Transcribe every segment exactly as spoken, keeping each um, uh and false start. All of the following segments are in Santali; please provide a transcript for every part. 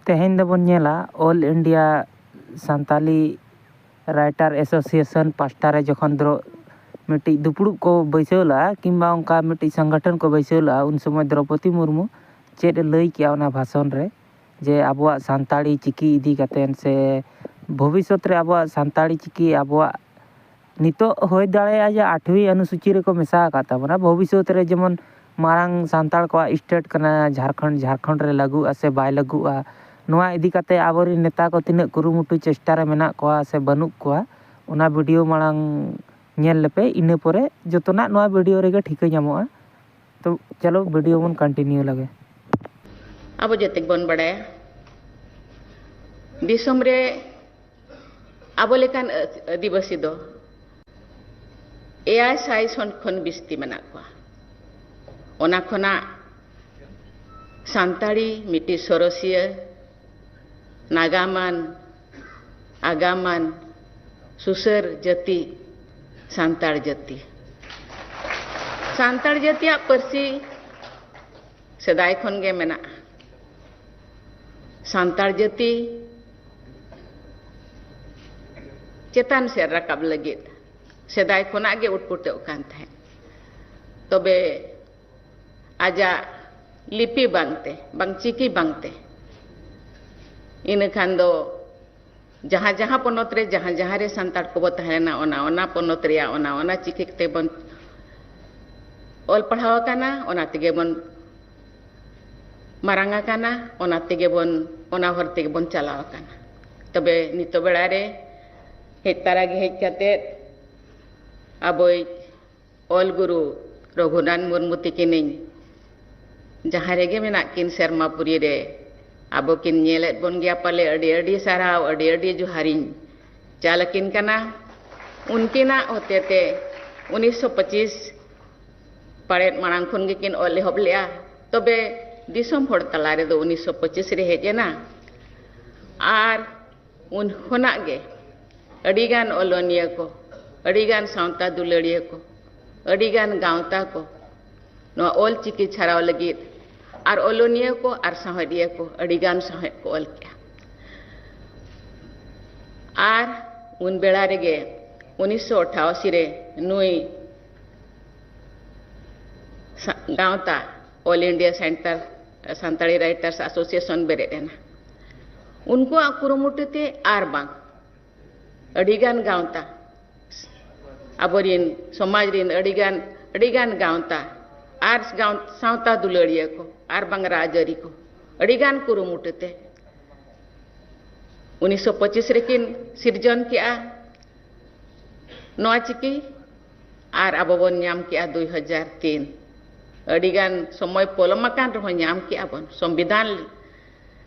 ᱛᱮᱦᱮᱧ ᱫᱚᱵᱚᱱ ᱧᱮᱞᱟ, all India Santali writer association ᱯᱟᱥᱴᱟ ᱨᱮ ᱡᱚᱠᱷᱚᱱ ᱫᱨᱚ- ᱢᱤᱫᱴᱤᱡ ᱫᱩᱯᱲᱩᱵ ᱠᱚ ᱵᱟᱹᱭᱥᱟᱹᱣ ᱞᱮᱫᱼᱟ, ᱠᱤᱝᱵᱟ ᱚᱱᱠᱟ ᱢᱤᱫᱴᱤᱡ ᱥᱚᱝᱜᱚᱴᱷᱚᱱ ᱠᱚ ᱵᱟᱹᱭᱥᱟᱹᱣ ᱞᱮᱫᱼᱟ, ᱩᱱ ᱥᱚᱢᱚᱭ ᱫᱨᱚᱯᱚᱫᱤ ᱢᱩᱨᱢᱩ ᱪᱮᱫ ᱮ ᱞᱟᱹᱭ ᱠᱮᱜᱼᱟ ᱚᱱᱟ ᱵᱷᱟᱥᱚᱱ ᱨᱮ, ᱡᱮ ᱟᱵᱚᱣᱟᱜ ᱥᱟᱱᱛᱟᱲᱤ ᱪᱤᱠᱤ ᱤᱫᱤ ᱠᱟᱛᱮᱫ ᱥᱮ ᱵᱷᱚᱵᱤᱥᱥᱚᱛ ᱨᱮ ᱟᱵᱚᱣᱟᱜ ᱥᱟᱱᱛᱟᱲᱤ ᱪᱤᱠᱤ ᱟᱵᱚᱣᱟᱜ ᱱᱤᱛᱚᱜ ᱦᱩᱭ ᱫᱟᱲᱮᱭᱟᱜᱼᱟ ᱡᱮ ᱟᱴᱷᱣᱤ ᱚᱱᱩᱥᱩᱪᱤ ᱨᱮᱠᱚ ᱢᱮᱥᱟ ᱟᱠᱟᱫ ᱛᱟᱵᱚᱱᱟ, ᱵᱷᱚᱵᱤᱥᱥᱚᱛ ᱨᱮ ᱡᱮᱢᱚᱱ ᱢᱟᱨᱟᱝ ᱥᱟᱱᱛᱟᱲ ᱠᱚᱣᱟᱜ ᱥᱴᱮᱴ ᱠᱟᱱᱟ ᱡᱷᱟᱲᱠᱷᱚᱸᱰ, ᱡᱷᱟᱲᱠᱷᱚᱸᱰ ᱨᱮ ᱞᱟᱹᱜᱩᱜᱼᱟ ᱥᱮ ᱵᱟᱭ ᱞᱟᱹᱜᱩᱜᱼᱟ, ᱱᱚᱣᱟ ᱤᱫᱤ ᱠᱟᱛᱮ ᱟᱵᱚᱨᱮᱱ ᱱᱮᱛᱟ ᱠᱚ ᱛᱤᱱᱟᱹᱜ ᱠᱩᱨᱩᱢᱩᱴᱩ ᱪᱮᱥᱴᱟ ᱨᱮ ᱢᱮᱱᱟᱜ ᱠᱚᱣᱟ ᱥᱮ ᱵᱟᱹᱱᱩᱜ ᱠᱚᱣᱟ, ᱚᱱᱟ ᱵᱷᱤᱰᱤᱭᱳ ᱢᱟᱲᱟᱝ ᱧᱮᱞ ᱞᱮᱯᱮ, ᱤᱱᱟᱹ ᱯᱚᱨᱮ ᱡᱚᱛᱚᱱᱟᱜ ᱱᱚᱣᱟ ᱵᱷᱤᱰᱤᱭᱳ ᱨᱮᱜᱮ ᱴᱷᱤᱠᱟᱹ ᱧᱟᱢᱚᱜᱼᱟ᱾ ᱛᱚ ᱪᱚᱞᱚ ᱵᱷᱤᱰᱤᱭᱳ ᱵᱚᱱ ᱠᱚᱱᱴᱤᱱᱤᱭᱩ ᱞᱮᱜᱮ᱾ ᱟᱵᱚ ᱡᱮᱛᱮ ᱵᱚᱱ ᱵᱟᱲᱟᱭᱟ, ᱫᱤᱥᱚᱢ ᱨᱮ ᱟᱵᱚ ᱞᱮᱠᱟᱱ ᱟᱹᱫᱤᱵᱟᱹᱥᱤ ᱫᱚ ᱮᱭᱟᱭ ᱥᱟᱭ ᱠᱷᱚᱱ ᱵᱤᱥᱛᱤ ᱢᱮᱱᱟᱜ ᱠᱚᱣᱟ᱾ ᱚᱱᱟ ᱠᱷᱚᱱᱟᱜ ᱥᱟᱱᱛᱟᱲᱤ ᱢᱤᱫᱴᱤᱡ ᱥᱚᱨᱚᱥᱤᱭᱟᱹ, ᱱᱟᱜᱟᱢᱟᱱ, ᱟᱜᱟᱢᱟᱱ, ᱥᱩᱥᱟᱹᱨ ᱡᱟᱹᱛᱤ ᱥᱟᱱᱛᱟᱲ ᱡᱟᱹᱛᱤ᱾ ᱥᱟᱱᱛᱟᱲ ᱡᱟᱹᱛᱤᱭᱟᱜ ᱯᱟᱹᱨᱥᱤ ᱥᱮᱫᱟᱭ ᱠᱷᱚᱱ ᱜᱮ ᱢᱮᱱᱟᱜᱼᱟ᱾ ᱥᱟᱱᱛᱟᱲ ᱡᱟᱹᱛᱤ ᱪᱮᱛᱟᱱ ᱥᱮᱫ ᱨᱟᱠᱟᱵ ᱞᱟᱹᱜᱤᱫ ᱥᱮᱫᱟᱭ ᱠᱷᱚᱱᱟᱜ ᱜᱮ ᱩᱴᱯᱩᱴᱟᱹᱜ ᱠᱟᱱ ᱛᱟᱦᱮᱸᱫ᱾ ᱛᱚᱵᱮ ᱟᱡᱟᱜ ᱞᱤᱯᱤ ᱵᱟᱝᱛᱮ, ᱵᱟᱝ ᱪᱤᱠᱤ ᱵᱟᱝᱛᱮ, ᱤᱱᱟᱹ ᱠᱷᱟᱱ ᱫᱚ ᱡᱟᱦᱟᱸ ᱡᱟᱦᱟᱸ ᱯᱚᱱᱚᱛ ᱨᱮ ᱡᱟᱦᱟᱸ ᱡᱟᱦᱟᱸ ᱨᱮ ᱥᱟᱱᱛᱟᱲ ᱠᱚᱵᱚ ᱛᱟᱦᱮᱸ ᱞᱮᱱᱟ, ᱚᱱᱟ ᱚᱱᱟ ᱯᱚᱱᱚᱛ ᱨᱮᱭᱟᱜ ᱚᱱᱟ ᱚᱱᱟ ᱪᱤᱠᱤ ᱛᱮᱵᱚᱱ ᱚᱞ ᱯᱟᱲᱦᱟᱣ ᱟᱠᱟᱱᱟ, ᱚᱱᱟ ᱛᱮᱜᱮ ᱵᱚᱱ ᱢᱟᱨᱟᱝ ᱟᱠᱟᱱᱟ, ᱚᱱᱟ ᱛᱮᱜᱮ ᱵᱚᱱ, ᱚᱱᱟ ᱦᱚᱨ ᱛᱮᱜᱮ ᱵᱚᱱ ᱪᱟᱞᱟᱣ ᱟᱠᱟᱱᱟ᱾ ᱛᱚᱵᱮ ᱱᱤᱛᱚᱜ ᱵᱮᱲᱟ ᱨᱮ ᱦᱮᱡ ᱛᱟᱨᱟ ᱜᱮ ᱦᱮᱡ ᱠᱟᱛᱮᱫ ᱟᱵᱚᱭᱤᱡ ᱚᱞ ᱜᱩᱨᱩ ᱨᱚᱜᱷᱩᱱᱟᱛᱷ ᱢᱩᱨᱢᱩ ᱛᱤᱠᱤᱱᱤᱧ ᱡᱟᱦᱟᱸ ᱨᱮᱜᱮ ᱢᱮᱱᱟᱜ ᱠᱤᱱ ᱥᱮᱨᱢᱟ ᱯᱩᱨᱤ ᱨᱮ, ᱟᱵᱚ ᱠᱤᱱ ᱧᱮᱞᱮᱫ ᱵᱚᱱ ᱜᱮᱭᱟ ᱯᱟᱞᱮ, ᱟᱹᱰᱤ ᱟᱹᱰᱤ ᱥᱟᱨᱦᱟᱣ, ᱟᱹᱰᱤ ᱟᱹᱰᱤ ᱡᱚᱦᱟᱨᱤᱧ ᱪᱟᱞ ᱟᱹᱠᱤᱱ ᱠᱟᱱᱟ᱾ ᱩᱱᱠᱤᱱᱟᱜ ᱦᱚᱛᱮᱛᱮ ᱩᱱᱤᱥᱥᱚ ᱯᱚᱸᱪᱤᱥ ᱯᱟᱲᱮᱫ ᱢᱟᱲᱟᱝ ᱠᱷᱚᱱ ᱜᱮᱠᱤᱱ ᱚᱞ ᱮᱦᱚᱵ ᱞᱮᱫᱼᱟ᱾ ᱛᱚᱵᱮ ᱫᱤᱥᱚᱢ ᱦᱚᱲ ᱛᱟᱞᱟ ᱨᱮᱫᱚ ᱩᱱᱤᱥᱥᱚ ᱯᱚᱸᱪᱤᱥ ᱨᱮ ᱦᱮᱡ ᱮᱱᱟ᱾ ᱟᱨ ᱩᱱ ᱠᱷᱚᱱᱟᱜ ᱜᱮ ᱟᱹᱰᱤᱜᱟᱱ ᱚᱞᱚᱱᱤᱭᱟᱹ ᱠᱚ, ᱟᱹᱰᱤᱜᱟᱱ ᱥᱟᱶᱛᱟ ᱫᱩᱞᱟᱹᱲᱤᱭᱟᱹ ᱠᱚ, ᱟᱹᱰᱤᱜᱟᱱ ᱜᱟᱶᱛᱟ ᱠᱚ ᱱᱚᱣᱟ ᱚᱞ ᱪᱤᱠᱤ ᱪᱷᱟᱨᱟᱣ ᱞᱟᱹᱜᱤᱫ ᱟᱨ ᱚᱞᱚᱱᱤᱭᱟᱹ ᱠᱚ ᱟᱨ ᱥᱟᱶᱦᱮᱫᱤᱭᱟᱹ ᱠᱚ ᱟᱹᱰᱤᱜᱟᱱ ᱥᱟᱶᱦᱮᱫ ᱠᱚ ᱚᱞ ᱠᱮᱜᱼᱟ᱾ ᱟᱨ ᱩᱱ ᱵᱮᱲᱟ ᱨᱮᱜᱮ ᱩᱱᱤᱥᱥᱚ ᱟᱴᱷᱟᱥᱤ ᱨᱮ ᱱᱩᱭ ᱥᱟ- ᱜᱟᱶᱛᱟ All India Center Santali Writers Association ᱵᱮᱨᱮᱫ ᱮᱱᱟ᱾ ᱩᱱᱠᱩᱣᱟᱜ ᱠᱩᱨᱩᱢᱩᱴᱩ ᱛᱮ ᱟᱨ ᱵᱟᱝ ᱟᱹᱰᱤᱜᱟᱱ ᱜᱟᱶᱛᱟ, ᱟᱵᱚᱨᱤᱱ ᱥᱚᱢᱟᱡᱽ ᱨᱤᱱ ᱟᱹᱰᱤᱜᱟᱱ ᱟᱹᱰᱤᱜᱟᱱ ᱜᱟᱶᱛᱟ ᱟᱨ ᱜᱟᱶ- ᱥᱟᱶᱛᱟ ᱫᱩᱞᱟᱹᱲᱤᱭᱟᱹ ᱠᱚ ᱟᱨ ᱵᱟᱝ ᱨᱟᱡᱽᱟᱹᱨᱤ ᱠᱚ ᱟᱹᱰᱤᱜᱟᱱ ᱠᱩᱨᱩᱢᱩᱴᱩ ᱛᱮ ᱩᱱᱤᱥᱥᱚ ᱯᱚᱸᱪᱤᱥ ᱨᱮᱠᱤᱱ ᱥᱤᱨᱡᱚᱱ ᱠᱮᱜᱼᱟ ᱱᱚᱣᱟ ᱪᱤᱠᱤ᱾ ᱟᱨ ᱟᱵᱚ ᱵᱚᱱ ᱧᱟᱢ ᱠᱮᱜᱼᱟ ᱫᱩᱭ ᱦᱟᱡᱟᱨ ᱛᱤᱱ᱾ ᱟᱹᱰᱤᱜᱟᱱ ᱥᱚᱢᱚᱭ ᱯᱚᱞᱚᱢ ᱟᱠᱟᱱ ᱨᱮᱦᱚᱸ ᱧᱟᱢ ᱠᱮᱜᱼᱟ ᱵᱚᱱ, ᱥᱚᱝᱵᱤᱫᱷᱟᱱ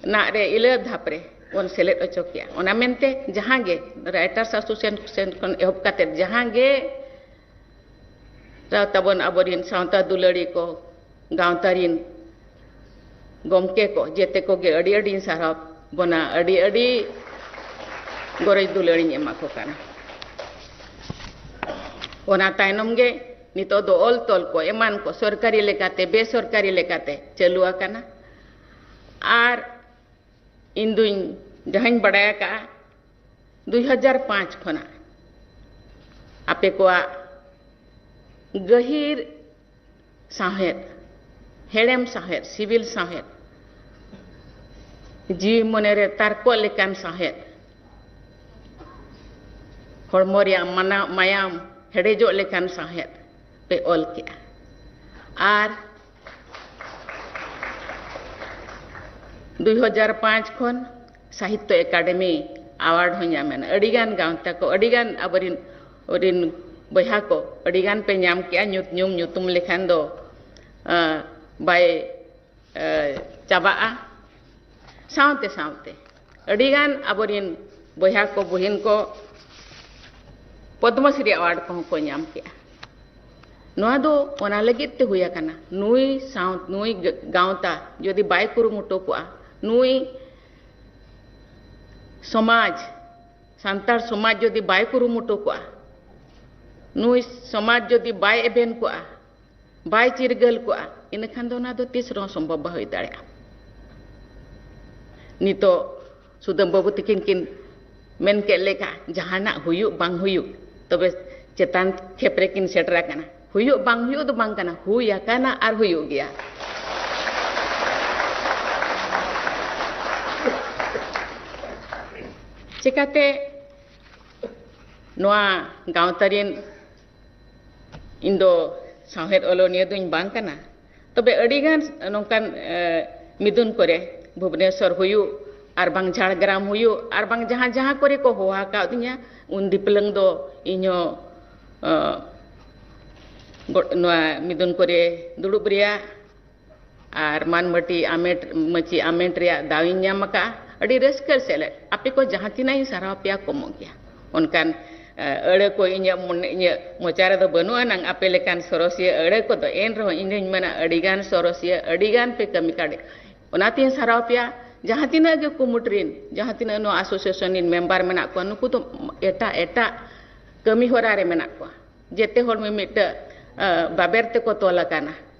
ᱨᱮᱱᱟᱜ ᱨᱮ ᱤᱞᱟᱹ ᱫᱷᱟᱯ ᱨᱮ ᱵᱚᱱ ᱥᱮᱞᱮᱫ ᱦᱚᱪᱚ ᱠᱮᱜᱼᱟ᱾ ᱚᱱᱟ ᱢᱮᱱᱛᱮ ᱡᱟᱦᱟᱸ ᱜᱮ Writers Association ᱠᱷᱚᱱ ᱮᱦᱚᱵ ᱠᱟᱛᱮ ᱡᱟᱦᱟᱸ ᱜᱮ ᱛᱟᱵᱚᱱ ᱟᱵᱚᱨᱤᱱ ᱥᱟᱶᱛᱟ ᱫᱩᱞᱟᱹᱲᱤ ᱠᱚ, ᱜᱟᱶᱛᱟ ᱨᱤᱱ ᱜᱚᱢᱠᱮ ᱠᱚ, ᱡᱮᱛᱮ ᱠᱚᱜᱮ ᱟᱹᱰᱤ ᱟᱹᱰᱤᱧ ᱥᱟᱨᱦᱟᱣ ᱵᱚᱱᱟ, ᱟᱹᱰᱤ ᱟᱹᱰᱤ ᱜᱚᱨᱚᱡᱽ ᱫᱩᱞᱟᱹᱲᱤᱧ ᱮᱢᱟ ᱠᱚ ᱠᱟᱱᱟ᱾ ᱚᱱᱟ ᱛᱟᱭᱱᱚᱢ ᱜᱮ ᱱᱤᱛᱚᱜ ᱫᱚ ᱚᱞ ᱛᱚᱞ ᱠᱚ ᱮᱢᱟᱱ ᱠᱚ ᱥᱚᱨᱠᱟᱨᱤ ᱞᱮᱠᱟᱛᱮ ᱵᱮᱥᱚᱨᱠᱟᱨᱤ ᱞᱮᱠᱟᱛᱮ ᱪᱟᱹᱞᱩ ᱟᱠᱟᱱᱟ᱾ ᱟᱨ ᱤᱧ ᱫᱩᱧ ᱡᱟᱦᱟᱸᱧ ᱵᱟᱰᱟᱭ ᱟᱠᱟᱫᱼᱟ ᱫᱩᱭ ᱦᱟᱡᱟᱨ ᱯᱟᱸᱪ ᱠᱷᱚᱱᱟᱜ ᱟᱯᱮ ᱠᱚᱣᱟᱜ ᱜᱟᱹᱦᱤᱨ ᱥᱟᱶᱦᱮᱫ, ᱦᱮᱲᱮᱢ ᱥᱟᱶᱦᱮᱫ, ᱥᱤᱵᱤᱞ ᱥᱟᱶᱦᱮᱫ, ᱡᱤᱣᱤ ᱢᱚᱱᱮᱨᱮ ᱛᱟᱨᱠᱚᱜ ᱞᱮᱠᱟᱱ ᱥᱟᱶᱦᱮᱫ, ᱦᱚᱲᱢᱚ ᱨᱮᱭᱟᱜ ᱢᱟᱱᱟ- ᱢᱟᱭᱟᱢ ᱦᱮᱰᱮᱡᱚᱜ ᱞᱮᱠᱟᱱ ᱥᱟᱶᱦᱮᱫ ᱯᱮ ᱚᱞ ᱠᱮᱜᱼᱟ᱾ ᱟᱨ ᱫᱩᱭ ᱦᱟᱡᱟᱨ ᱯᱟᱸᱪ ᱠᱷᱚᱱ ᱥᱟᱦᱤᱛᱛᱚ ᱮᱠᱟᱰᱮᱢᱤ ᱟᱣᱟᱨᱰ ᱦᱚᱸ ᱧᱟᱢ ᱮᱱᱟ᱾ ᱟᱹᱰᱤᱜᱟᱱ ᱜᱟᱶᱛᱟ ᱠᱚ, ᱟᱹᱰᱤᱜᱟᱱ ᱟᱵᱚᱨᱤᱱ ᱨᱤᱱ ᱵᱚᱭᱦᱟ ᱠᱚ, ᱟᱹᱰᱤᱜᱟᱱ ᱯᱮ ᱧᱟᱢ ᱠᱮᱜᱼᱟ᱾ ᱧᱩᱛ ᱧᱩᱢ ᱧᱩᱛᱩᱢ ᱞᱮᱠᱷᱟᱱ ᱫᱚ ᱟᱸ, ᱵᱟᱭ ᱮ, ᱪᱟᱵᱟᱜᱼᱟ᱾ ᱥᱟᱶᱛᱮ ᱥᱟᱶᱛᱮ ᱟᱹᱰᱤᱜᱟᱱ ᱟᱵᱚᱨᱤᱱ ᱵᱚᱭᱦᱟ ᱠᱚ ᱵᱩᱦᱤᱱ ᱠᱚ ᱯᱚᱫᱽᱢᱚᱥᱨᱤ ᱟᱣᱟᱨᱰ ᱠᱚᱦᱚᱸ ᱠᱚ ᱧᱟᱢ ᱠᱮᱜᱼᱟ᱾ ᱱᱚᱣᱟ ᱫᱚ ᱚᱱᱟ ᱞᱟᱹᱜᱤᱫ ᱛᱮ ᱦᱩᱭ ᱟᱠᱟᱱᱟ, ᱱᱩᱭ ᱥᱟᱶ ᱱᱩᱭ ᱜᱟᱶᱛᱟ ᱡᱩᱫᱤ ᱵᱟᱭ ᱠᱩᱨᱩᱢᱩᱴᱩ ᱠᱚᱜᱼᱟ, ᱱᱩᱭ ᱥᱚᱢᱟᱡᱽ, ᱥᱟᱱᱛᱟᱲ ᱥᱚᱢᱟᱡᱽ ᱡᱩᱫᱤ ᱵᱟᱭ ᱠᱩᱨᱩᱢᱩᱴᱩ ᱠᱚᱜᱼᱟ, ᱱᱩᱭ ᱥᱚᱢᱟᱡᱽ ᱡᱩᱫᱤ ᱵᱟᱭ ᱮᱵᱷᱮᱱ ᱠᱚᱜᱼᱟ, ᱵᱟᱭ ᱪᱤᱨᱜᱟᱹᱞ ᱠᱚᱜᱼᱟ, ᱤᱱᱟᱹᱠᱷᱟᱱ ᱫᱚ ᱚᱱᱟ ᱫᱚ ᱛᱤᱥ ᱨᱮᱦᱚᱸ ᱥᱚᱢᱵᱷᱚᱵ ᱵᱟᱝ ᱦᱩᱭ ᱫᱟᱲᱮᱭᱟᱜᱼᱟ᱾ ᱱᱤᱛᱚᱜ ᱥᱩᱫᱟᱹᱢ ᱵᱟᱹᱵᱩ ᱛᱤᱠᱤᱱ ᱠᱤᱱ ᱢᱮᱱ ᱠᱮᱫ ᱞᱮᱠᱟ, ᱡᱟᱦᱟᱱᱟᱜ ᱦᱩᱭᱩᱜ ᱵᱟᱝ ᱦᱩᱭᱩᱜ, ᱛᱚᱵᱮ ᱪᱮᱛᱟᱱ ᱠᱷᱮᱯ ᱨᱮᱠᱤᱱ ᱥᱮᱴᱮᱨ ᱟᱠᱟᱱᱟ᱾ ᱦᱩᱭᱩᱜ ᱵᱟᱝ ᱦᱩᱭᱩᱜ ᱫᱚ ᱵᱟᱝ ᱠᱟᱱᱟ, ᱦᱩᱭ ᱟᱠᱟᱱᱟ ᱟᱨ ᱦᱩᱭᱩᱜ ᱜᱮᱭᱟ᱾ ᱪᱮᱠᱟᱛᱮ ᱱᱚᱣᱟ ᱜᱟᱶᱛᱟ ᱨᱮᱱ ᱤᱧ ᱫᱚ ᱥᱟᱶᱦᱮᱫ ᱚᱞᱚᱱᱤᱭᱟᱹ ᱫᱚᱧ ᱵᱟᱝ ᱠᱟᱱᱟ, ᱛᱚᱵᱮ ᱟᱹᱰᱤᱜᱟᱱ ᱱᱚᱝᱠᱟᱱ, ᱮ, ᱢᱤᱫᱩᱱ ᱠᱚᱨᱮ, ᱵᱷᱩᱵᱽᱱᱮᱥᱚᱨ ᱦᱩᱭᱩᱜ ᱟᱨ ᱵᱟᱝ ᱡᱷᱟᱲᱜᱨᱟᱢ ᱦᱩᱭᱩᱜ ᱟᱨ ᱵᱟᱝ ᱡᱟᱦᱟᱸ ᱡᱟᱦᱟᱸ ᱠᱚᱨᱮ ᱠᱚ ᱦᱚᱦᱚ ᱟᱠᱟᱫᱤᱧᱟ, ᱩᱱ ᱫᱤᱯᱞᱟᱹᱝ ᱫᱚ ᱤᱧᱦᱚᱸ, ᱮ, ᱜᱚ-, ᱱᱚᱣᱟ ᱢᱤᱫᱩᱱ ᱠᱚᱨᱮ ᱫᱩᱲᱩᱵ ᱨᱮᱭᱟᱜ ᱟᱨ ᱢᱟᱹᱱ ᱢᱟᱹᱴᱤ ᱟᱢᱮᱴ, ᱢᱟᱹᱪᱤ ᱟᱢᱮᱴ ᱨᱮᱭᱟᱜ ᱫᱟᱣ ᱤᱧ ᱧᱟᱢ ᱟᱠᱟᱫᱼᱟ᱾ ᱟᱹᱰᱤ ᱨᱟᱹᱥᱠᱟᱹ ᱥᱮᱞᱮᱫ, ᱟᱯᱮ ᱠᱚ ᱡᱟᱦᱟᱸ ᱛᱤᱱᱟᱹᱜ ᱤᱧ ᱥᱟᱨᱦᱟᱣ ᱯᱮᱭᱟ, ᱠᱚᱢᱚᱜ ᱜᱮᱭᱟ᱾ ᱚᱱᱠᱟᱱ, ᱮ, ᱟᱹᱲᱟᱹ ᱠᱚ ᱤᱧᱟᱹᱜ ᱢᱚᱱᱮ, ᱤᱧᱟᱹᱜ ᱢᱚᱪᱟ ᱨᱮᱫᱚ ᱵᱟᱹᱱᱩᱜ ᱟᱱᱟᱝ ᱟᱯᱮ ᱞᱮᱠᱟᱱ ᱥᱚᱨᱚᱥᱤᱭᱟᱹ ᱟᱹᱲᱟᱹ ᱠᱚᱫᱚ, ᱮᱱ ᱨᱮᱦᱚᱸ ᱤᱧ ᱫᱚᱧ ᱢᱮᱱᱟ, ᱟᱹᱰᱤᱜᱟᱱ ᱥᱚᱨᱚᱥᱤᱭᱟᱹ, ᱟᱹᱰᱤᱜᱟᱱ ᱯᱮ ᱠᱟᱹᱢᱤ ᱠᱟᱫᱮ᱾ ᱚᱱᱟᱛᱤᱧ ᱥᱟᱨᱦᱟᱣ ᱯᱮᱭᱟ᱾ ᱡᱟᱦᱟᱸ ᱛᱤᱱᱟᱹᱜ ᱜᱮ ᱠᱩᱢᱩᱴ ᱨᱤᱱ, ᱡᱟᱦᱟᱸ ᱛᱤᱱᱟᱹᱜ ᱱᱚᱣᱟ ᱟᱥᱳᱥᱤᱭᱮᱥᱚᱱ ᱨᱤᱱ ᱢᱮᱢᱵᱟᱨ ᱢᱮᱱᱟᱜ ᱠᱚᱣᱟ, ᱱᱩᱠᱩ ᱫᱚ ᱮᱴᱟᱜ ᱮᱴᱟᱜ ᱠᱟᱹᱢᱤ ᱦᱚᱨᱟ ᱨᱮ ᱢᱮᱱᱟᱜ ᱠᱚᱣᱟ᱾ ᱡᱮᱛᱮ ᱦᱚᱲ ᱢᱤᱢᱤᱫᱴᱟᱹᱜ, ᱟ, ᱵᱟᱵᱮᱨ ᱛᱮᱠᱚ ᱛᱚᱞ ᱟᱠᱟᱱᱟ᱾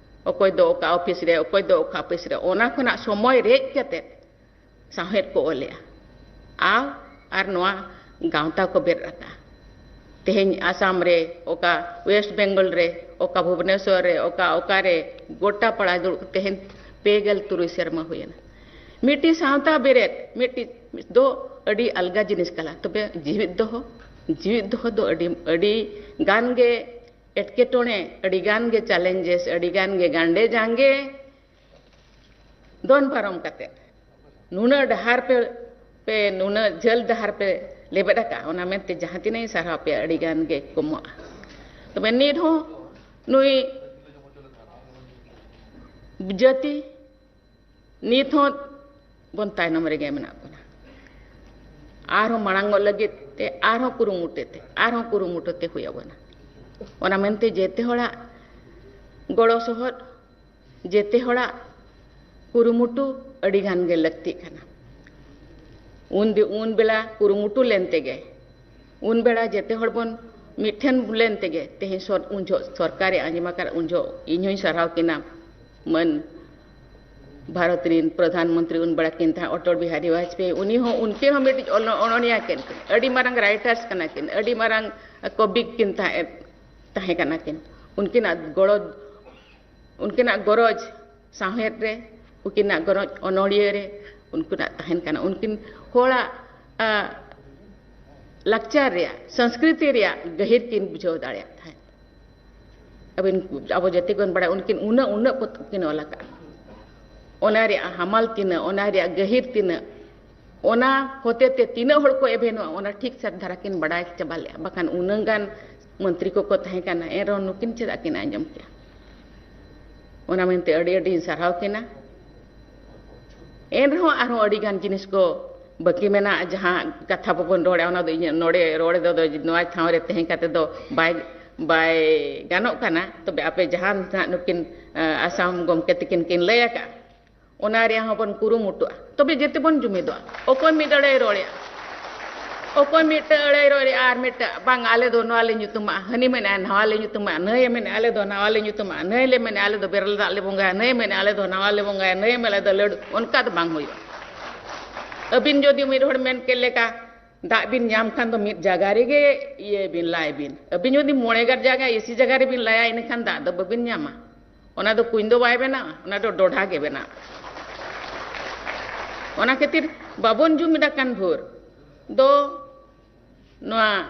ᱚᱠᱚᱭ ᱫᱚ ᱚᱠᱟ ᱚᱯᱷᱤᱥ ᱨᱮ, ᱚᱠᱚᱭ ᱫᱚ ᱚᱠᱟ ᱚᱯᱷᱤᱥ ᱨᱮ, ᱚᱱᱟ ᱠᱷᱚᱱᱟᱜ ᱥᱚᱢᱚᱭ ᱨᱮᱡ ᱠᱟᱛᱮ ᱥᱟᱶᱦᱮᱫ ᱠᱚ ᱚᱞᱮᱜᱼᱟ᱾ ᱟᱨ, ᱟᱨ ᱱᱚᱣᱟ ᱜᱟᱶᱛᱟ ᱠᱚ ᱵᱮᱨᱮᱫ ᱟᱠᱟᱫᱼᱟ᱾ ᱛᱮᱦᱮᱧ ᱟᱥᱟᱢ ᱨᱮ, ᱚᱠᱟ ᱣᱮᱥᱴ ᱵᱮᱝᱜᱚᱞ ᱨᱮ, ᱚᱠᱟ ᱵᱷᱩᱵᱽᱱᱮᱥᱚᱨ ᱨᱮ, ᱚᱠᱟ, ᱚᱠᱟ ᱨᱮ, ᱜᱚᱴᱟ ᱯᱟᱲᱟ ᱫᱩᱲᱩᱵ, ᱛᱮᱦᱮᱧ ᱯᱮ ᱜᱮᱞ ᱛᱩᱨᱩᱭ ᱥᱮᱨᱢᱟ ᱦᱩᱭᱮᱱᱟ᱾ ᱢᱤᱫᱴᱤᱡ ᱥᱟᱶᱛᱟ ᱵᱮᱨᱮᱫ, ᱢᱤᱫᱴᱤᱡ ᱫᱚ ᱟᱹᱰᱤ ᱟᱞᱜᱟ ᱡᱤᱱᱤᱥ ᱠᱟᱱᱟ, ᱛᱚᱵᱮ ᱡᱤᱣᱤᱫ ᱫᱚᱦᱚ, ᱡᱤᱣᱤᱫ ᱫᱚᱦᱚ ᱫᱚ ᱟᱹᱰᱤ, ᱟᱹᱰᱤ ᱜᱟᱱ ᱜᱮ ᱮᱴᱠᱮᱴᱚᱬᱮ, ᱟᱹᱰᱤ ᱜᱟᱱ ᱜᱮ ᱪᱮᱞᱮᱧᱡᱮᱥ, ᱟᱹᱰᱤ ᱜᱟᱱ ᱜᱮ ᱜᱟᱱᱰᱮ ᱡᱟᱸᱜᱮ ᱫᱚᱱ ᱯᱟᱨᱚᱢ ᱠᱟᱛᱮ ᱱᱩᱱᱟᱹᱜ ᱰᱟᱦᱟᱨ ᱯᱮ, ᱯᱮ ᱱᱩᱱᱟᱹᱜ ᱡᱷᱟᱹᱞ ᱰᱟᱦᱟᱨ ᱯᱮ ᱞᱮᱵᱮᱫ ᱟᱠᱟᱫᱼᱟ, ᱚᱱᱟ ᱢᱮᱱᱛᱮ ᱡᱟᱦᱟᱸ ᱛᱤᱱᱟᱹᱜ ᱤᱧ ᱥᱟᱨᱦᱟᱣ ᱯᱮᱭᱟ, ᱟᱹᱰᱤ ᱜᱟᱱ ᱜᱮ ᱠᱚᱢᱚᱜᱼᱟ᱾ ᱛᱚᱵᱮ ᱱᱤᱛ ᱦᱚᱸ ᱱᱩᱭ ᱡᱟᱹᱛᱤ ᱱᱤᱛ ᱦᱚᱸ ᱵᱚᱱ ᱛᱟᱭᱱᱚᱢ ᱨᱮᱜᱮ ᱢᱮᱱᱟᱜ ᱵᱚᱱᱟ᱾ ᱟᱨᱦᱚᱸ ᱢᱟᱲᱟᱝᱚᱜ ᱞᱟᱹᱜᱤᱫ ᱛᱮ ᱟᱨᱦᱚᱸ ᱠᱩᱨᱩᱢᱩᱴᱩ ᱛᱮ, ᱟᱨᱦᱚᱸ ᱠᱩᱨᱩᱢᱩᱴᱩ ᱛᱮ ᱦᱩᱭ ᱟᱵᱚᱱᱟ᱾ ᱚᱱᱟ ᱢᱮᱱᱛᱮ ᱡᱮᱛᱮ ᱦᱚᱲᱟᱜ ᱜᱚᱲᱚ ᱥᱚᱦᱚᱫ, ᱡᱮᱛᱮ ᱦᱚᱲᱟᱜ ᱠᱩᱨᱩᱢᱩᱴᱩ ᱟᱹᱰᱤ ᱜᱟᱱ ᱜᱮ ᱞᱟᱹᱠᱛᱤᱜ ᱠᱟᱱᱟ᱾ ᱩᱱ ᱫᱤ-, ᱩᱱ ᱵᱮᱲᱟ ᱠᱩᱨᱩᱢᱩᱴᱩ ᱞᱮᱱ ᱛᱮᱜᱮ, ᱩᱱ ᱵᱮᱲᱟ ᱡᱮᱛᱮ ᱦᱚᱲ ᱵᱚᱱ ᱢᱤᱫ ᱴᱷᱮᱱ ᱞᱮᱱ ᱛᱮᱜᱮ ᱛᱮᱦᱮᱧ ᱥᱚᱨ-, ᱩᱱ ᱡᱚᱦᱚᱜ ᱥᱚᱨᱠᱟᱨᱮ ᱟᱸᱡᱚᱢ ᱟᱠᱟᱫ, ᱩᱱ ᱡᱚᱦᱚᱜ ᱤᱧ ᱦᱚᱸᱧ ᱥᱟᱨᱦᱟᱣ ᱠᱤᱱᱟ᱾ ᱢᱟᱹᱱ ᱵᱷᱟᱨᱚᱛ ᱨᱤᱱ ᱯᱨᱚᱫᱷᱟᱱ ᱢᱚᱱᱛᱨᱤ ᱩᱱ ᱵᱮᱲᱟ ᱠᱤᱱ ᱛᱟᱦᱮᱸ, ᱚᱴᱚᱞ ᱵᱤᱦᱟᱨᱤ ᱵᱟᱡᱽᱯᱮᱭᱤ, ᱩᱱᱤ ᱦᱚᱸ, ᱩᱱᱠᱤᱱ ᱦᱚᱸ ᱢᱤᱫᱴᱤᱡ ᱚᱱᱚ-, ᱚᱱᱚᱬᱦᱤᱭᱟᱹ ᱠᱤᱱ, ᱟᱹᱰᱤ ᱢᱟᱨᱟᱝ ᱨᱟᱭᱴᱟᱨᱥ ᱠᱟᱱᱟ ᱠᱤᱱ, ᱟᱹᱰᱤ ᱢᱟᱨᱟᱝ ᱠᱚᱵᱤ ᱠᱤᱱ ᱛᱟᱦᱮᱸ, ᱛᱟᱦᱮᱸ ᱠᱟᱱᱟ ᱠᱤᱱ᱾ ᱩᱱᱠᱤᱱᱟᱜ ᱜᱚᱲᱚ, ᱩᱱᱠᱤᱱᱟᱜ ᱜᱚᱨᱚᱡᱽ ᱥᱟᱶᱦᱮᱫ ᱨᱮ, ᱩᱱᱠᱤᱱᱟᱜ ᱜᱚᱨᱚᱡᱽ ᱚᱱᱚᱬᱦᱤᱭᱟᱹ ᱨᱮ ᱩᱱᱠᱤᱱᱟᱜ ᱛᱟᱦᱮᱱ ᱠᱟᱱᱟ᱾ ᱩᱱᱠᱤᱱ ᱦᱚᱲᱟᱜ, ᱟ, ᱞᱟᱠᱪᱟᱨ ᱨᱮᱭᱟᱜ, ᱥᱚᱝᱥᱠᱨᱤᱛᱤ ᱨᱮᱭᱟᱜ ᱜᱟᱹᱦᱤᱨ ᱠᱤᱱ ᱵᱩᱡᱷᱟᱹᱣ ᱫᱟᱲᱮᱭᱟᱜ ᱛᱟᱦᱮᱸᱫ᱾ ᱟᱹᱵᱤᱱ, ᱟᱵᱚ ᱡᱟᱹᱛᱤ ᱵᱚᱱ ᱵᱟᱲᱟᱭᱟ, ᱩᱱᱠᱤᱱ ᱩᱱᱟᱹᱜ, ᱩᱱᱟᱹᱜ ᱯᱚᱛᱚᱵ ᱠᱤᱱ ᱚᱞ ᱟᱠᱟᱫᱼᱟ᱾ ᱚᱱᱟ ᱨᱮᱭᱟᱜ ᱦᱟᱢᱟᱞ ᱛᱤᱱᱟᱹᱜ, ᱚᱱᱟ ᱨᱮᱭᱟᱜ ᱜᱟᱹᱦᱤᱨ ᱛᱤᱱᱟᱹᱜ, ᱚᱱᱟ ᱦᱚᱛᱮ ᱛᱮ ᱛᱤᱱᱟᱹᱜ ᱦᱚᱲ ᱠᱚ ᱮᱵᱷᱮᱱᱚᱜᱼᱟ, ᱚᱱᱟ ᱴᱷᱤᱠ ᱥᱟᱹᱛ ᱫᱷᱟᱨᱟ ᱠᱤᱱ ᱵᱟᱲᱟᱭ ᱪᱟᱵᱟ ᱞᱮᱜᱼᱟ᱾ ᱵᱟᱠᱷᱟᱱ ᱩᱱᱟᱹᱜ ᱜᱟᱱ ᱢᱚᱱᱛᱨᱤ ᱠᱚᱠᱚ ᱛᱟᱦᱮᱸ ᱠᱟᱱᱟ, ᱮᱱ ᱨᱮᱦᱚᱸ ᱱᱩᱠᱤᱱ ᱪᱮᱫᱟᱜ ᱠᱤᱱ ᱟᱸᱡᱚᱢ ᱠᱮᱜᱼᱟ? ᱚᱱᱟ ᱢᱮᱱᱛᱮ ᱟᱹᱰᱤ ᱟᱹᱰᱤᱧ ᱥᱟᱨᱦᱟᱣ ᱠᱤᱱᱟ᱾ ᱮᱱ ᱨᱮᱦᱚᱸ ᱟᱨᱦᱚᱸ ᱟᱹᱰᱤ ᱜᱟᱱ ᱡᱤᱱᱤᱥ ᱠᱚ ᱵᱟᱹᱠᱤ ᱢᱮᱱᱟᱜᱼᱟ, ᱡᱟᱦᱟᱸ ᱠᱟᱛᱷᱟ ᱵᱟᱵᱚᱱ ᱨᱚᱲᱟ, ᱚᱱᱟ ᱫᱚ ᱤᱧᱟᱹᱜ ᱱᱚᱰᱮ ᱨᱚᱲ ᱫᱚ, ᱫᱚ ᱱᱚᱣᱟ ᱴᱷᱟᱶ ᱨᱮ ᱛᱟᱦᱮᱸ ᱠᱟᱛᱮ ᱫᱚ ᱵᱟᱭ, ᱵᱟᱭ ᱜᱟᱱᱚᱜ ᱠᱟᱱᱟ᱾ ᱛᱚᱵᱮ ᱟᱯᱮ ᱡᱟᱦᱟᱸ ᱱᱟᱦᱟᱜ ᱱᱩᱠᱤᱱ, ᱟ, ᱟᱥᱟᱢ ᱜᱚᱢᱠᱮ ᱛᱟᱹᱠᱤᱱ ᱠᱤᱱ ᱞᱟᱹᱭ ᱟᱠᱟᱫᱼᱟ, ᱚᱱᱟ ᱨᱮᱭᱟᱜ ᱦᱚᱸᱵᱚᱱ ᱠᱩᱨᱩᱢᱩᱴᱩᱜᱼᱟ᱾ ᱛᱚᱵᱮ ᱡᱮᱛᱮ ᱵᱚᱱ ᱡᱩᱢᱤᱫᱚᱜᱼᱟ᱾ ᱚᱠᱚᱭ ᱢᱤᱫ ᱟᱹᱲᱟᱹᱭ ᱨᱚᱲᱮᱜᱼᱟ, ᱚᱠᱚᱭ ᱢᱤᱫᱴᱟᱹᱝ ᱟᱹᱲᱟᱹᱭ ᱨᱚᱲᱮᱜᱼᱟ, ᱟᱨ ᱢᱤᱫᱴᱟᱹᱝ, "ᱵᱟᱝ, ᱟᱞᱮ ᱫᱚ ᱱᱚᱣᱟ ᱞᱮ ᱧᱩᱛᱩᱢᱟᱜᱼᱟ", ᱦᱟᱹᱱᱤ ᱢᱮᱱᱮᱜᱼᱟ, "ᱱᱟᱣᱟ ᱞᱮ ᱧᱩᱛᱩᱢᱟᱜᱼᱟ", ᱱᱟᱹᱭᱮ ᱢᱮᱱᱮᱜᱼᱟ, "ᱟᱞᱮ ᱫᱚ ᱱᱟᱣᱟ ᱞᱮ ᱧᱩᱛᱩᱢᱟᱜᱼᱟ", ᱱᱟᱹᱭ ᱞᱮ ᱢᱮᱱᱮᱜᱼᱟ, "ᱟᱞᱮ ᱫᱚ ᱵᱮᱨᱮᱞ ᱫᱟᱜ ᱞᱮ ᱵᱚᱸᱜᱟᱭᱟ", ᱱᱟᱹᱭᱮ ᱢᱮᱱᱮᱜᱼᱟ, "ᱟᱞᱮ ᱫᱚ ᱱᱟᱣᱟ ᱞᱮ ᱵᱚᱸᱜᱟᱭᱟ", ᱱᱟᱹᱭᱮ ᱢᱮᱱᱮᱜᱼᱟ, "ᱟᱞᱮ ᱫᱚ ᱞᱟᱹᱰᱩ", ᱚᱱᱠᱟ ᱫᱚ ᱵᱟᱝ ᱦᱩᱭᱩᱜᱼᱟ᱾ ᱟᱹᱵᱤᱱ ᱡᱩᱫᱤ ᱢᱤᱫ ᱦᱚᱲ ᱢᱮᱱ ᱠᱮᱫ ᱞᱮᱠᱟ, ᱫᱟᱜ ᱵᱤᱱ ᱧᱟᱢ ᱠᱷᱟᱱ ᱫᱚ ᱢᱤᱫ ᱡᱟᱭᱜᱟ ᱨᱮᱜᱮ ᱤᱭᱟᱹᱭ ᱵᱤᱱ, ᱞᱟᱭ ᱵᱤᱱ᱾ ᱟᱹᱵᱤᱱ ᱡᱩᱫᱤ ᱢᱚᱬᱮ ᱜᱟᱨ ᱡᱟᱭᱜᱟ ᱮᱥᱤ ᱡᱟᱭᱜᱟ ᱨᱮᱵᱤᱱ ᱞᱟᱭᱟ, ᱤᱱᱟᱹᱠᱷᱟᱱ ᱫᱟᱜ ᱫᱚ ᱵᱟᱹᱵᱤᱱ ᱧᱟᱢᱟ᱾ ᱚᱱᱟ ᱫᱚ ᱠᱩᱧ ᱫᱚ ᱵᱟᱭ ᱵᱮᱱᱟᱣᱟ, ᱚᱱᱟ ᱫᱚ ᱰᱚᱰᱷᱟ ᱜᱮ ᱵᱮᱱᱟᱣᱟ᱾ ᱚᱱᱟ ᱠᱷᱟᱹᱛᱤᱨ ᱵᱟᱵᱚᱱ ᱡᱩᱢᱤᱫ ᱟᱠᱟᱱ ᱵᱷᱳᱨ ᱫᱚ ᱱᱚᱣᱟ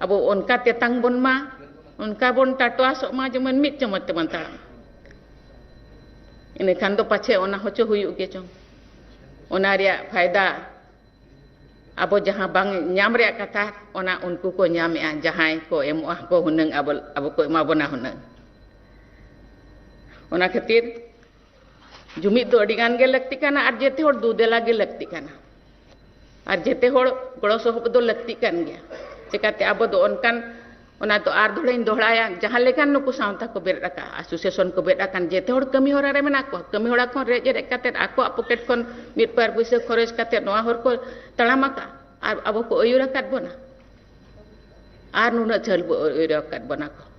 ᱟᱵᱚ ᱚᱱᱠᱟ ᱛᱮᱛᱟᱝ ᱵᱚᱱ ᱢᱟ, ᱚᱱᱠᱟ ᱵᱚᱱ ᱴᱟᱴᱣᱟᱥᱚᱜ ᱢᱟ, ᱡᱮᱢᱚᱱ ᱢᱤᱫ ᱪᱟᱢᱚᱪ ᱛᱮᱵᱚᱱ ᱛᱟᱲᱟᱢ᱾ ᱤᱱᱟᱹᱠᱷᱟᱱ ᱫᱚ ᱯᱟᱪᱷᱮ ᱚᱱᱟ ᱦᱚᱪᱚ ᱦᱩᱭᱩᱜ ᱜᱮ ᱪᱚᱝ᱾ ᱚᱱᱟ ᱨᱮᱭᱟᱜ ᱯᱷᱟᱭᱫᱟ ᱟᱵᱚ ᱡᱟᱦᱟᱸ ᱵᱟᱝ ᱧᱟᱢ ᱨᱮᱭᱟᱜ ᱠᱟᱛᱷᱟ, ᱚᱱᱟ ᱩᱱᱠᱩ ᱠᱚ ᱧᱟᱢᱮᱜᱼᱟ, ᱡᱟᱦᱟᱸᱭ ᱠᱚ ᱮᱢᱚᱜᱼᱟ ᱠᱚ ᱦᱩᱱᱟᱹᱝ, ᱟᱵᱚ, ᱟᱵᱚ ᱠᱚ ᱮᱢᱟ ᱵᱚᱱᱟ ᱦᱩᱱᱟᱹᱝ᱾ ᱚᱱᱟ ᱠᱷᱟᱹᱛᱤᱨ ᱡᱩᱢᱤᱫ ᱫᱚ ᱟᱹᱰᱤ ᱜᱟᱱ ᱜᱮ ᱞᱟᱹᱠᱛᱤ ᱠᱟᱱᱟ ᱟᱨ ᱡᱮᱛᱮ ᱦᱚᱲ ᱫᱩᱫᱮᱞᱟ ᱜᱮ ᱞᱟᱹᱠᱛᱤ ᱠᱟᱱᱟ᱾ ᱟᱨ ᱡᱮᱛᱮ ᱦᱚᱲ ᱜᱚᱲᱚ ᱥᱚᱦᱚᱯᱚᱫ ᱫᱚ ᱞᱟᱹᱠᱛᱤ ᱠᱟᱱ ᱜᱮᱭᱟ᱾ ᱪᱮᱠᱟᱛᱮ ᱟᱵᱚ ᱫᱚ ᱚᱱᱠᱟᱱ, ᱚᱱᱟ ᱫᱚ ᱟᱨ ᱫᱚᱦᱲᱟᱧ ᱫᱚᱦᱲᱟᱭᱟ, ᱡᱟᱦᱟᱸ ᱞᱮᱠᱟᱱ ᱱᱩᱠᱩ ᱥᱟᱶᱛᱟ ᱠᱚ ᱵᱮᱨᱮᱫ ᱟᱠᱟᱫᱼᱟ, ᱟᱥᱳᱥᱤᱭᱮᱥᱚᱱ ᱠᱚ ᱵᱮᱨᱮᱫ ᱟᱠᱟᱱ, ᱡᱮᱛᱮ ᱦᱚᱲ ᱠᱟᱹᱢᱤ ᱦᱚᱨᱟ ᱨᱮ ᱢᱮᱱᱟᱜ ᱠᱚᱣᱟ᱾ ᱠᱟᱹᱢᱤ ᱦᱚᱨᱟ ᱠᱷᱚᱱ ᱨᱮᱡ ᱨᱮᱡ ᱠᱟᱛᱮᱫ, ᱟᱠᱚᱣᱟᱜ ᱯᱚᱠᱮᱴ ᱠᱷᱚᱱ ᱢᱤᱫ ᱵᱟᱨ ᱯᱩᱭᱥᱟᱹ ᱠᱷᱚᱨᱚᱪ ᱠᱟᱛᱮᱫ ᱱᱚᱣᱟ ᱦᱚᱨ ᱠᱚ ᱛᱟᱲᱟᱢ ᱟᱠᱟᱫᱼᱟ ᱟᱨ ᱟᱵᱚ ᱠᱚ ᱟᱹᱭᱩᱨ ᱟᱠᱟᱫ ᱵᱚᱱᱟ᱾ ᱟᱨ ᱱᱩᱱᱟᱹᱜ ᱡᱷᱟᱹᱞ ᱵᱚ ᱟᱹᱭᱩᱨ ᱟᱠᱟᱫ ᱵᱚᱱᱟ ᱠᱚ᱾